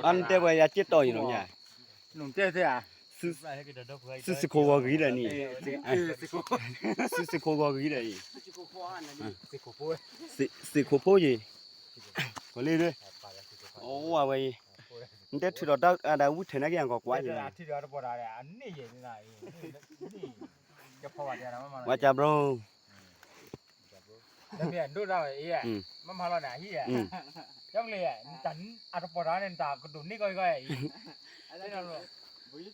အတဲဝဲယၤက့တီၢ်ယံၤနီၤညါ, သုစ့ၢ်ခိၣ်ဂီၤဂ့ၤဒီးန့ၣ်, စ့ၢ်ခိၣ်ဖိယံၤ, ကလ့ဒၢ, အဝဲအံၤ, နတဲထုးထီၣ်တၢ်အဒၣ်ဝံထၢၣ်နာ်က့ယၤကီးကွၢ်ယံၤ, ဝါကၢ်ဘြိ မ့ၢ်ဒိၣ်ဒၣ်ဝဲအံၤ, မ့ၢ်မၤလီၤန့ၣ်အဟံၣ်ဧါ, ကၠီကလ့ဧါ, အတပီၢ်တၢ်န့ၣ် နတၢ်ကဒိးန့ၢ်ကီၢ်အံၤကီၢ်အံၤ, ဒီး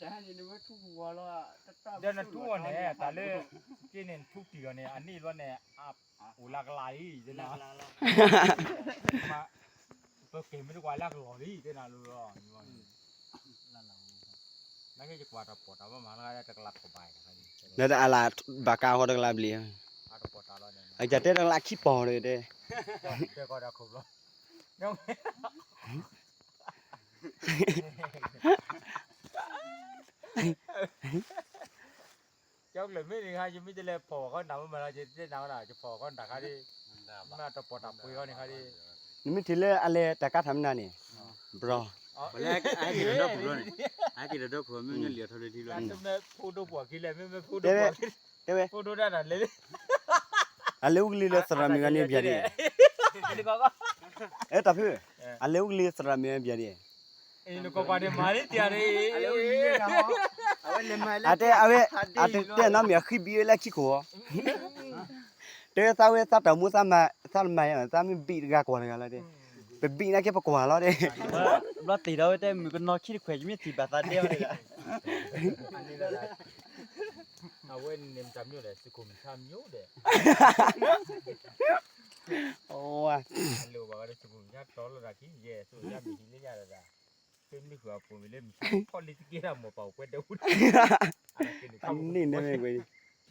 နထူအီၤန့ၣ် တၢ်လၢ က့န့ၣ် နထူတံၢ်အီၤန့ၣ် အန့ၢ်လီၤန့ၣ် အိၣ်လၢကလၤလံ, ပက့ၤမ့ၢ်တကွၢ်လၢကလီၤလံ တဲနၤလီၤ, နက့ၤကွၢ်တပီၢ်တၢ်ဘၣ်မၤလၢတကလးထီၣ်ဘၣ်, လၢတအလၢ်ဘၣ်ကးဃီတကလးဘျံး, အကတဲတကလးခံပီၢ်တကတဲ, ကၠီကလ့မ့ၢ်န့ၣ် ယမ့ၢ်တလဲၤဖီၣ်ခီနၤမ့ၢ်မၤလီၤ ယတဲနၤဝဲဒၣ် ယဖီၣ်ခီနတၢ်ခါဒ်, မ့ၢ်တပီၢ်တၢ်ပှ့ၤခီန့ၣ်ခါဒ်, နမ့ၢ်ထံၣ်လၢအလဲၤတၢ်ကါထၢ်မနုၤန့ၣ်, ဘြီ, အက့ၤတဒီခိၣ်မ့ၢ်လံာ်အထီလၢထံလီၤ, မ့ၢ်ဖိဒိၣ်ပှၤက့ၤလဲၣ် မ့ၢ်မ့ၢ်ဖိဒိၣ်ပှၤက့ၤ, တဲဝဲ, ဖိဒိၣ်ဒၣ်တၢ်လဲၤလၢ, အလဲၤအိၣ်ကလံၤလၢသရၣ်မုၣ်ဂၤန့ၣ်ဘၣ်ဒ်, အဲတၢ်ဖု, အလဲၤအိၣ်ကလံၤလၢသရၣ်မုၣ်ဂၤဘၣ်ဒ် အတဲအဝဲ, အတဲနီတမံၤ အဃံဘံးဝဲလၢခံခိၣ်ဧါ, တဲသးဝဲသးတၢ်မူသးမၤ, သးတမၤယါ သးမ့ၢ်ဘံၣ်တဂၤကွၢ်တဂၤလီၤတဲ, ပဘံၣ်နာ်က့ပကွၢ်လီၤတဲ, ဘျီတ့ၢ်ဒီးဝဲတဲမုၣ်ကနီၤခံတခွဲး ယမ့ၢ်ထံၣ်ဘၣ်သးဒဲအီၤတဂၤ, အဝဲန့ၣ်မတၤမၠိဒီး သုးခိၣ်မုၢ်ဆါမၠိဒီး, အဝဲသုးခိၣ်မုၢ်ဆါတီလီၤတၢ်ခံယဲၢ် သုးခိၣ်မုၢ်ဆါမံၤဟံးလၢညါဒီး, သုမ့ၢ်ဃုာ်အပူၤမ့ၢ်လၢမုၢ်ဆါခီၣ်လံတက့ၢ်ဒၣ်မိၢ်ပၢ်အိၣ်ပှဲၤဒဲးဝူ, န့ၣ်န့ၣ်ဝဲ,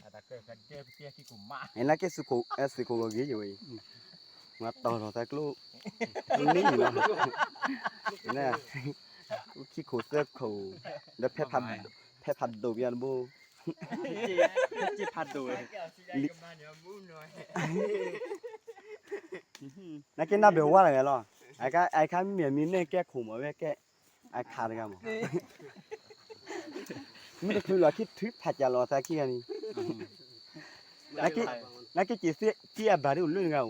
နာ်က့သုးခိၣ်ဂီၤဂ့ၤယဝဲအံၤ, မၤတီၢ်ထီၣ်သးကျိ, န့ၣ်လီၤ, ခံခိၣ်သၢခိၣ်, ဒီးဖဲဖးဒိၣ်ပယါတဘိ, ဖးဒိၣ်ဝဲ, နာ်က့နၢ်ဘၢၣ်ဝါတဂၤလီၤ, အခါမ့ၢ်မံၤန့ၢ်ကဲခိၣ်မးဝဲကဲ, အခါတဂၤမး, မ့ၢ်တချုးလီၤခံထုးဖးကၢ်လီၤသးခံဂၤန့ၣ်, နာ်က့က့ၤသ့က့အဘၣ်ဒ်အိၣ်လၢနဂၤအိၣ်,